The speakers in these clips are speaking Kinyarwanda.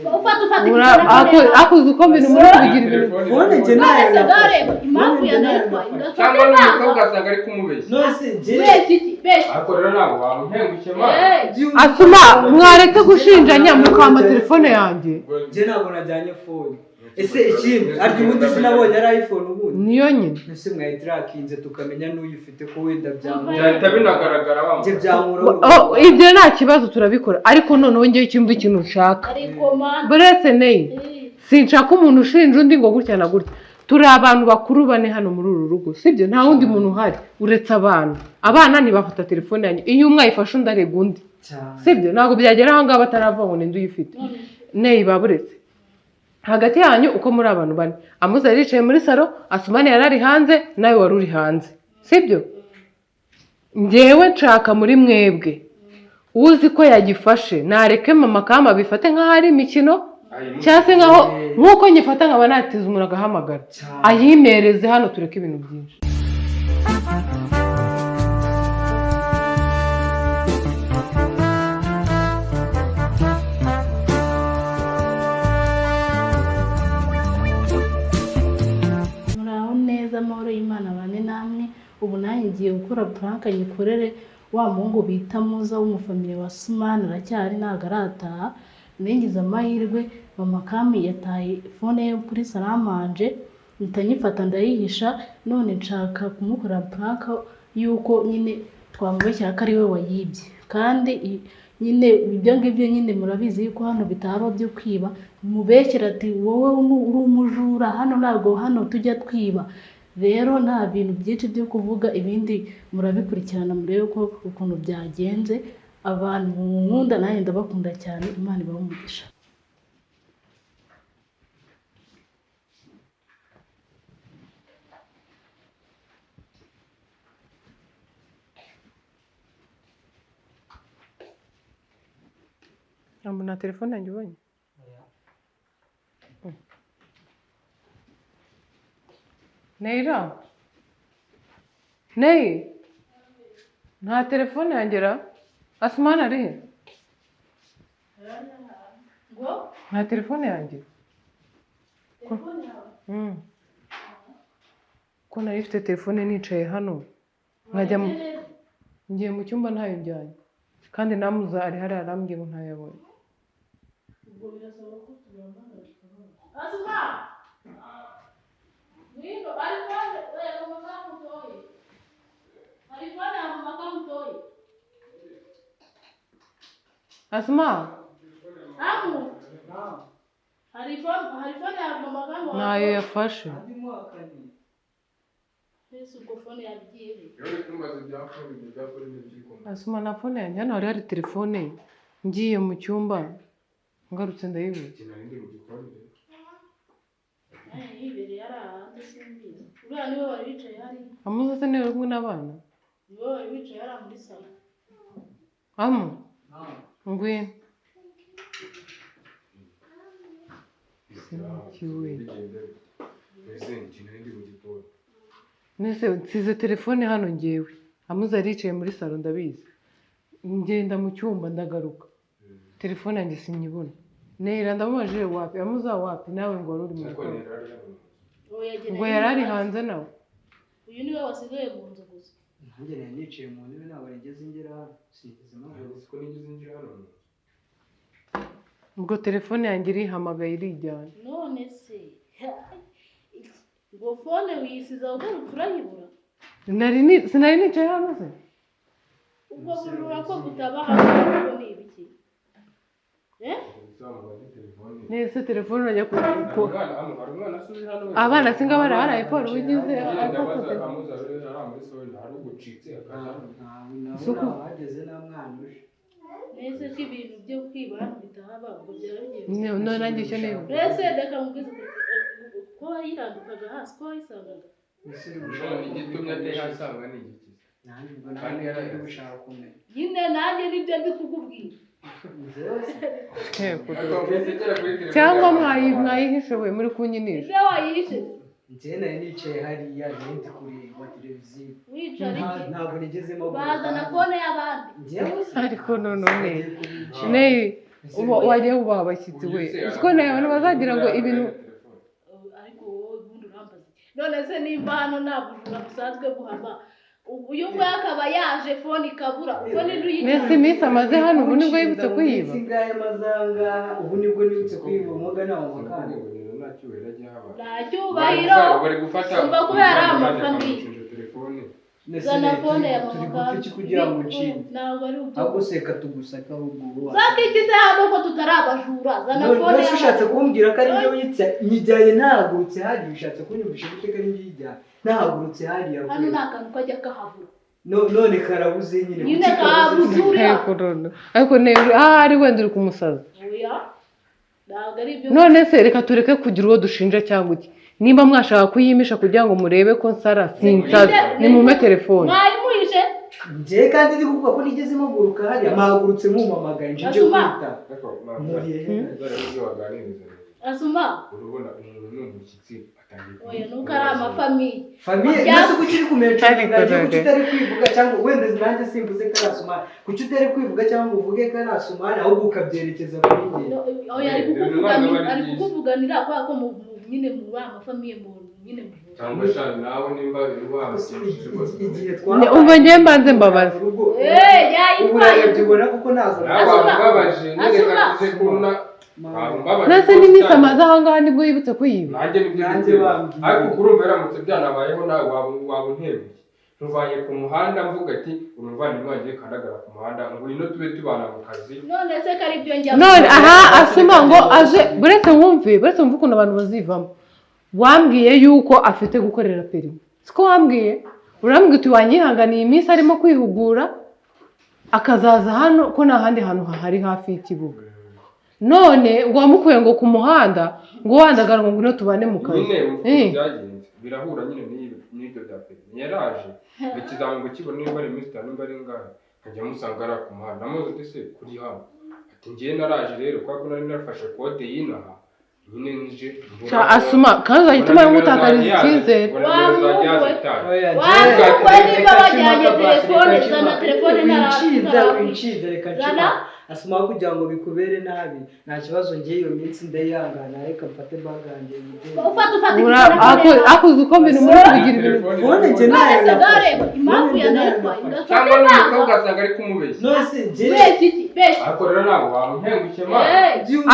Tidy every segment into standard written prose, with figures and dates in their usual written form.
Ufata ufata igitelefone. Akuze uko mbintu muri kubigira ibintu. Phone njye nayo None se nafashe. dore impamvu Phone njye nayo yanayitwaye. nafashe. Cyangwa n'umukobwa asanga ari kumubeshya. None se njye Beshya iki? Beshya. Ariko rero ntabwo wamuhengushye mwana. Eh, Asuma, mwareke gushinjanya mukamba telefone yanjye. Njye ntabwo najyanye phone. Ese ikindi arya ubundi sinabonye ari iPhone ubundi. Niyo nyine. Ese mwayitirakinze tukamenya n'uyifite ko wenda byankura. Byahita binagaragara wa Njye mugabo. byankura. Oh, ibyo nta kibazo turabikora, ariko noneho ngewe icyumba ikintu nshaka ariko man. buretse neyi Eh, sinshaka umuntu ushinja undi ngo gutya na gutya. Turi abantu bakuru bane hano muri uru rugo, sibyo? Nta wundi muntu uhari uretse abana. Abana ntibafata telefone yanjye, iyo umwe ayifashe undi arega undi. Cyane. Sibyo? Ntabwo byagera aho ngaho bataravuga ngo ninde uyifite. none Neyi, baburetse hagati yanyu uko muri abantu bane. Amuza yari yicaye muri salo, Asumani yari ari hanze, nawe wari uri hanze, sibyo? Ngewe nshaka muri mwebwe uzi ko yagifashe nareke mama kama bifate nk'aho ari imikino, cyangwa se nkaho nk'uko nyifata nkaba natiza umuntu agahamagara. Cyane. Ayimereze hano tureke ibintu byinshi. Muraho neza, amahoro y'Imana bane namwe. Ubu nanjye ngiye gukora prank nyikorere wa muhungu bita Muza w'umufamiliya wa Sumani, aracyahari ntabwo arataha. Ningize amahirwe mama Kami yataye phone ye kuri salamanje, mpita nyifata ndayihisha. None nshaka kumukorera prank y'uko nyine twamubeshyera ko ari we wayibye, kandi nyine ibyo ngibyo nyine murabizi yuko hano bitaba byo kwiba. Mubeshyera ati wowe uri umujura, hano ntabwo hano tujya twiba. Rero nta bintu byinshi byo kuvuga, ibindi murabikurikirana murebe ko ukuntu byagenze. Abantu munkunda nanjye ndabakunda cyane, Imana ibahe umugisha. Ntabwo nta telefone yanjye ubonye. Neira, Neyi, nta telefone yanjye ra. Asumani ari he? Ngo Nta telefone yanjye. Mm. Ko nari mfite telefone nicaye hano nkajya ngiye mu cyumba ntayo njyanye, kandi namuza ari hariya arambwiye ngo ntayo yabonye. Ubwo birasaba ko tubahamagara tukabona. Asuma! Ngwino, ari phone oya mama kamutoye. Hari phone ya mama kamutoye. Asuma. Amu. Hari phone ya mama kamutoye. Ntayo yafashe. Andi muhakanye. Ese ubwo phone yagiye he? Iyo uri kumbaza ibya phone, ibyo bya phone ni iby'ikombe. Asuma, na phone yanjye hano hari hari telefone, ngiye mu cyumba ngarutse ndayibura. Ikintu nari ndi mu gikoni rero. Nanjye yibereye ari hanze simbizi. Uriya niwe wari wicaye hariya. Amuza se niwe uri kumwe n'abana? Niwe wari wicaye hariya muri salo. Amu, ngwino. Simukiwe. Bigenda bite? Ese ikintu nari ndi mu gikoni. Nese nsize telefone hano ngewe. Amuza yari yicaye muri salo ndabizi. Ngenda mu cyumba ndagaruka. Telefone yanjye sinyibona. Neira ndamubajije wapi, Amuza wapi, nawe ngo wari uri mu Ariko gikoni. Neira ari hano mu nzu. Oya, jye Ngo nari yari ari hanze. hanze nawe. Uyu niwe wasigaye mu nzu gusa. Nanjye nari nicaye mu ntebe ntabwo nigeze ngera hano. Sinigeze mpaguruka. Siko nigeze ngira hano mu nzu. Ubwo telefone yanjye irihamagaye irijyana. None se ngo phone wiyisiza ugaruka urayibura? Nari sinari nicaye hano se? Ubwo bujura ko butaba hano ubwo ni ibiki? Eh? Uzamubaze telefone. Nese telefone urajya ku Hari umwana hano, hari umwana se uri hano wese. Abana singa baraharaye Paul wigize Ngenda afata abaza telefone. amuza rero ari muri solo, hari ugucitse akaza hano. Ntabwo nabo Isuku. ntabwo nta mwana uje. Nese ko ibintu byo kwiba hano bitahaba ubwo byaba bigiye. None nanjye icyo niba. Mbese reka mubwize ukuri, ko wayirandukaga hasi ko wayisangaga. Ese uri gushaka None igitumye atayihasanga ni igiki? Nanjye ubwo Kandi nanjye yarayazi. ndi gushaka kumenya. Nyine nanjye nibyo ndi kukubwira. Njyewe se Yego. Ariko mbese igera kuri telefone Cyangwa yawe. mwayihishe we muri kunyinisha. Ibyo wayihishe Njyewe nari nicaye hariya nari ndi kureba televiziyo. wicara iki? Ntabwo nigeze mpaguruka. Bazana phone y'abandi. Njyewe se Ariko none Ngiye kubica. Neyi Uba wagiye wubaha abashyitsi we, uzi ko nawe abantu bazagira ngo ibintu. Ariko wowe ubundi urambaza iki? None se nimba hano nta bujura busanzwe buhaba, uyu nguyu akaba yaje phone ikabura, ubwo ninde Mbese uyijyana? iminsi amaze hano ubu nibwo yibutse kuyiba? Iminsi ingahe maze aha ngaha? Ubu nibwo nibutse kuyiba umwuga ntawo makanda. Nta cyubahiro ajya haba. Nta cyubahiro. Bari gufata Umva, kubera ari amafamiye. telefone. Zana phone ya Turi mama. gupfa iki kugira ngo nshinde? Ntabwo ari ubyo. Ahubwo seka tugusaka, ahubwo ubu Zaka iki se hano ko tutari abajura? Zana phone None ya se ushatse kumbwira ko ari njye uyitse nyijyanye nahagurutse hariya? Ushatse kunyumvisha gute ko ari njye uyijyanye nahagurutse hariya? Hano ni akantu kajya kahabura. None karabuze nyine. Nyine Kuki kabuze? kabuze uriya. Ariko none, ariko ne ahari wenda uri kumusaza. Oya, ntabwo ari ibyo. None se reka tureke kugira uwo dushinja cyangwa iki. Nimba mwashaka kuyimisha kugira ngo murebe ko nsara, sinsaza, nimume telefone. Mwayimuhishe. Njye kandi ndi kuvuga ko nigeze mpaguruka hariya, mpahagurutse mpumamagaye nje nje Asuma. kwita Mpuriye he? Ibyo baganiriza. Asuma. Urabona umuntu ni umushyitsi atangiye. Oya, nuko ari amafamiye. Famille. Mbese kuki uri kumentioninga Ariko njye? Kuki none. utari kwivuga? Cyangwa wenda nanjye simvuze ko ari Asumani, kuki utari kwivuga cyangwa ngo uvuge ko ari Asumani, ahubwo ukabyerekeza kuri njye? Oya, ari kukuvuganira kubera ko nyine mu ba amafamiye mu nyine mu Cyangwa sha nawe nimba wamushyikije rwose. Igihe Umva, njyewe mbanze mbabaze. urugo Eh, ubu yayitwaye. urarebye ubona kuko naza. Nawe Asuma. wambabaje nyine. Asuma. Kagize kuna wambabaje. Nase n'iminsi amaze aha ngaha nibwo yibutse kuyiba? Nanjye nibyo. Nanjye Nibyo. bambwiye. Ariko kurumva yaramutse byanabayeho nawe waba unteruye ntuvanye ku muhanda, mvuga ati umuvandimwe wanjye kandagara ku muhanda, ngwino tube tubana mu kazi. None se ko ari byo njya None aha Asuma ngo aje, buretse wumve ukuntu abantu bazivamo. Wambwiye yuko afite gukorera permis, siko wambwiye? Urambwira uti wanyihanganiye iminsi arimo kwihugura akazaza hano, ko nta handi hantu hahari hafi y'ikibuga. None ngo wamukuye ngo ku muhanda, ngo wandagara, ngo ngwino tubane mu kazi. Nyine ukuntu byagenze birahura nyine n'ibyo bya permis. Yaraje ngo ikizami ngo kibone, nimba ari iminsi 5, nimba ari ingahe, nkajya musanga ari ku muhanda. Namuzi ati: "Se kuri hano?" Ati: "Ngiye naraje rero kubera ko nari nafashe kode y'inaha nyine nje mbura." Sha, Asuma, kandi uzajya utuma mutakariza icyizere. Mbona nimero zanjye yazitaye. Oya, Wa njye- niba reka wajyanye nshima kabasi, telefone, reka zana nshima. telefone. Winshinza, winshinza, reka Zana. nshima Asuma kugira ngo bikubere nabi. Nta kibazo, ngiye iyo minsi ndayihangana, reka mfate bag yanjye nigende. Ufata Akuze uko mbintu muri kubigira ibintu. Phone njye None nayo se nafashe. dareba impamvu Phone njye nayo yanayitwaye? nafashe. Cyangwa n'umukobwa ugasanga ari kumubeshya. None se njye Beshya iki? Beshya. Ariko rero ntabwo wamuhengushye mwana.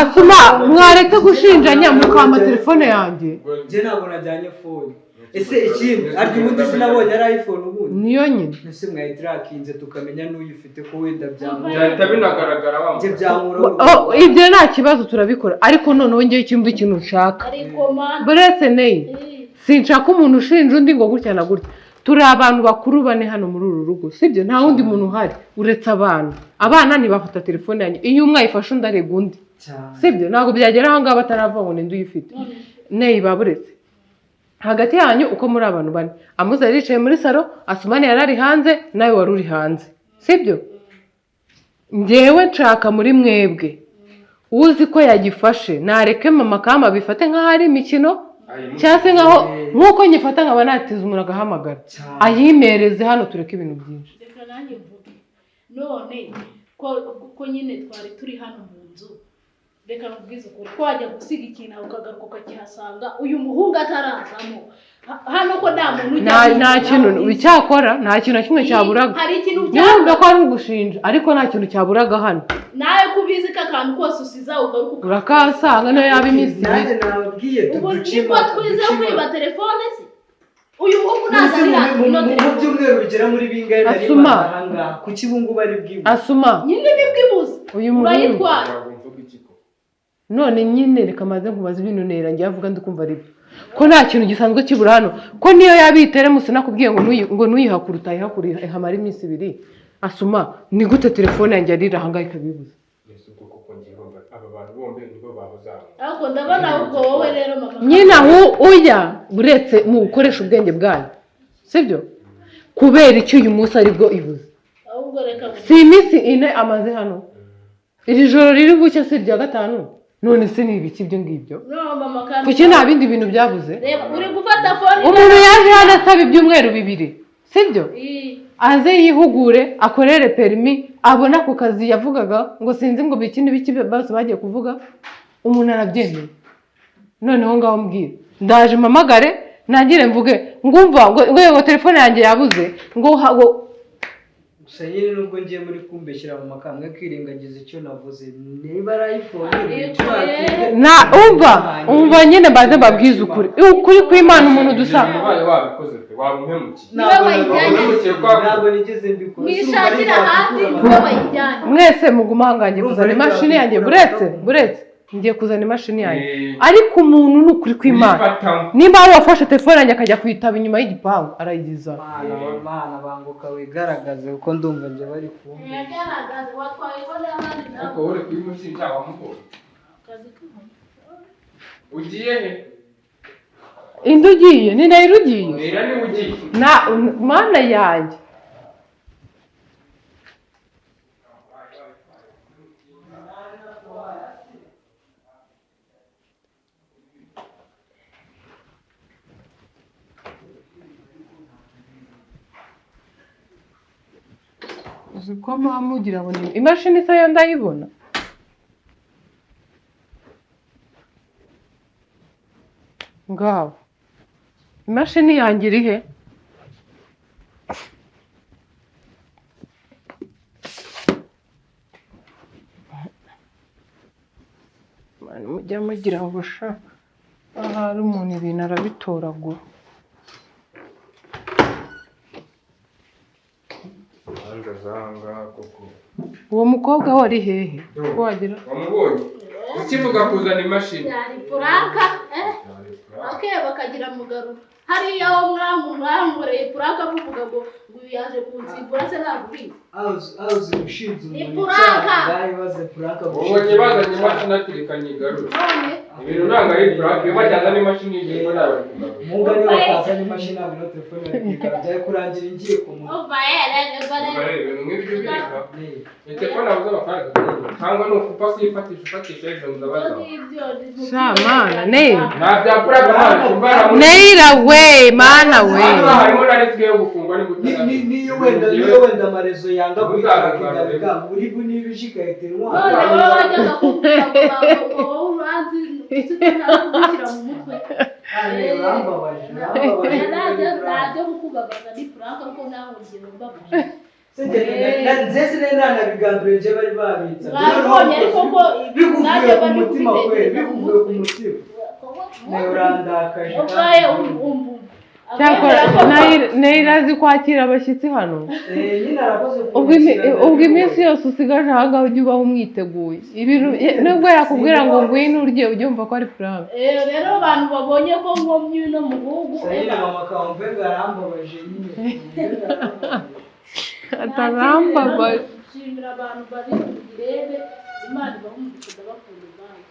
Asuma, mwareke gushinjanya mukampa telefone yanjye. Njye ntabwo najyanye phone. Ese ikindi, arya ubundi sinabonye ari iPhone ubundi? Niyo nyine. Ese mwayitirakinze tukamenya n'uyifite, ko wenda byamura? Byahita binagaragara wa Njye mugabo. byankura. Oh, ibyo nta kibazo, turabikora. Ariko noneho ngewe ikindi ikintu nshaka, Ariko man. buretse neyi, sinshaka umuntu ushinja undi ngo gutya na gutya. Turi abantu bakuru bane hano muri uru rugo, sibyo? Nta wundi muntu uhari uretse abana. Abana ntibafata telefone yanjye. Iyo umwe ayifashe undi arega undi. Cyane. Sibyo? Ntabwo byagera aho ngaho bataravuga ngo ninde uyifite. Neyi, baburetse hagati yanyu uko muri abantu bane, Amuza yari yicaye muri salo, Asumani yari ari hanze, nawe wari uri hanze, sibyo? Njyewe nshaka muri mwebwe uzi ko yagifashe nareke mama kama bifate nk'aho ari imikino, cyangwa se nkaho nk'uko nyifata nkaba natiza umuntu agahamagara, Cyane. ayimereze hano, tureke ibintu byinshi. Reka nanjye mvuge. None ko nyine twari turi hano mu nzu, reka nkubwize ukuri, ko wajya gusiga ikintu aho ukagaruka ukakihasanga uyu muhungu atarazamo. Hano ko nta muntu ujya Nta wiba, kintu ntawe ubizi. icyakora nta kintu na kimwe cyaburaga. Hari ikintu Niwumva ko ari ugushinja, ariko nta kintu cyaburaga hano. Nawe ko ubizi ko akantu kose usiza ugaruka Urakahasanga niyo yaba iminsi 2. Nanjye nababwiye. Ubu Duce nibwo impaka, twize duce kwiba impaka. telefone se? Uyu muhungu Mbese nazanira ino mu telefone. byumweru bigera muri bingahe nari Asuma. maze aha ngaha? Kuki ubu ngubu ari bwibuze? Asuma. Nyine nibwo ibuze. Uyu muhungu. Urayitwara. Ntabwo mvuga iki ko. None nyine reka maze nkubaze ibintu nera ngiye avuga, ndikumva ari byo, ko nta kintu gisanzwe kibura hano, ko niyo yaba iteremusi nakubwiye ngo ngo nuyihakure utayihakure ihamara iminsi 2. Asuma, ni gute telefone yanjye yarira aha ngaha ikabibuza? Ese ubwo koko ngiye urumva aba bantu bombi nibo bahoze aho? Ariko ndabona ahubwo wowe rero mama. Nyine aho ujya uretse mu gukoresha ubwenge bwanyu, sibyo? Kubera icyo uyu munsi aribwo ibuze? Ahubwo reka. Si iminsi 4 amaze hano? Iri joro riri bucye si irya gatanu? None se ni ibiki ibyo ngibyo? No mama kandi. Kuki nta bindi bintu byabuze? Reba, uri gufata phone. Umuntu yaje hano asaba ibyumweru 2, sibyo? Ii. Aze yihugure, akorere permis. Abona ako kazi yavugaga ngo sinzi ngo biki n'ibiki bose bagiye kuvuga, umuntu arabyemeye. Noneho ngaho mbwira, ndaje mpamagare ntangire mvuge ngumva ngo telefone yanjye yabuze ngo Gusa nyine nubwo ngiye muri kumbeshyira mu makamwe, kwirengagiza icyo navuze, niba ari iPhone Na umva, umva nyine, mbanze mbabwize ukuri, ukuri kw'Imana, umuntu dusa Ubaye wabikoze pe, waba umpemukiye. Niwe wayijyanye. Ntabwo nigeze mbikora. Mwishakira ahandi, niwe wayijyanye. Mwese muguma ahangaha, ngiye Urumva kuzana ariko imashini yanjye. yakura Buretse, amaboko. buretse, ngiye kuzana imashini yanjye. Eh, Ariko umuntu ni ukuri kw'Imana, wifatamo. nimba hari uwafashe telefone yanjye akajya kuyitaba inyuma y'igipangu, arayigiza. Mana, mana, banguka wigaragaze kuko ndumva njye bari kumva. Yagaragaza watwaye n'abandi Ariko nabo. wowe uri kuyimushinja, wamubonye. Akazi k'inkoni. Ugiye he? Indi ugiye ni nayo ugiye. Nera niwe ugiye. Na mana yanjye. Uzi ko mama ugira ngo ni imashini isa yo ndayibona. Ngaho imashini yanjye iri he? Mani, mujya mugira ngo sha ahari umuntu ibintu arabitoragura. Imanza z'ahangaha koko. Uwo mukobwa we ari hehe ko wagira? Wamubonye ukivuga kuzana imashini. Byari prank, eh, okay, bakagira mugarura hariya wo mwankoreye prank muvuga ngo uyu yaje kunsimbura se, ntabwo ubizi. Awuzi ushinze Ni umuntu prank. icyaha, ngaho ibaze prank. Ubonye bazanye imashini atirika nyigarura. None Ibintu ntabwo ari prank, iyo bajyana n'imashini y'igihe ntabwo bari kugarura. Munga niba batazana imashini ntabwo ino telefone yari kwikara, byari kurangira ngiye ku muntu. Umva rero Ubwo rero ibintu nk'ibyo ubireka. Ni Ni telefone yabuze amafaranga, cyangwa ni ukupa kuyifatisha ufatisha hejuru ndabaza. Sha mana, ne. Nta bya prank mwana, imbara muri Neira we, mana we. Hano harimo na risk yo gufungwa ni niyo wenda amarezo yanga Uzagarura. kuyitaka bikanga uri niba ije igahita intwara. None wowe wajyaga kumbwira ngo wowe uranzi, kugushyira mu mutwe. Ane, urambabaje, urambabaje. Ntabyo kukubabaza, ni prank kuko nawe urugero mbabaje. Nze sinari nanabigambiriye, njye bari babitsa. Mwabibonye ariko ko Bikuvuye nanjye ku bari mutima kwe, kubitekereza mu bikuvuye ku mutwe. mutima nawe urandakaje. Ubwaye umva. Cyakora Neira azi kwakira abashyitsi hano. Eh, nyine arakoze. Ubwo iminsi yose usigaje ahangaha ujye ubaho umwiteguye ibintu, nubwo yakubwira ngo ngwino urye, ujye wumva ko ari prank. Eh, rero abantu babonye ko nkomyi uno muhungu. Nyine mama Kawumpenga arambabaje nyine. Atarambabaje. Nshimira abantu bari bugirebe, Imana ibahe umugisha, ndabakunda, Imana.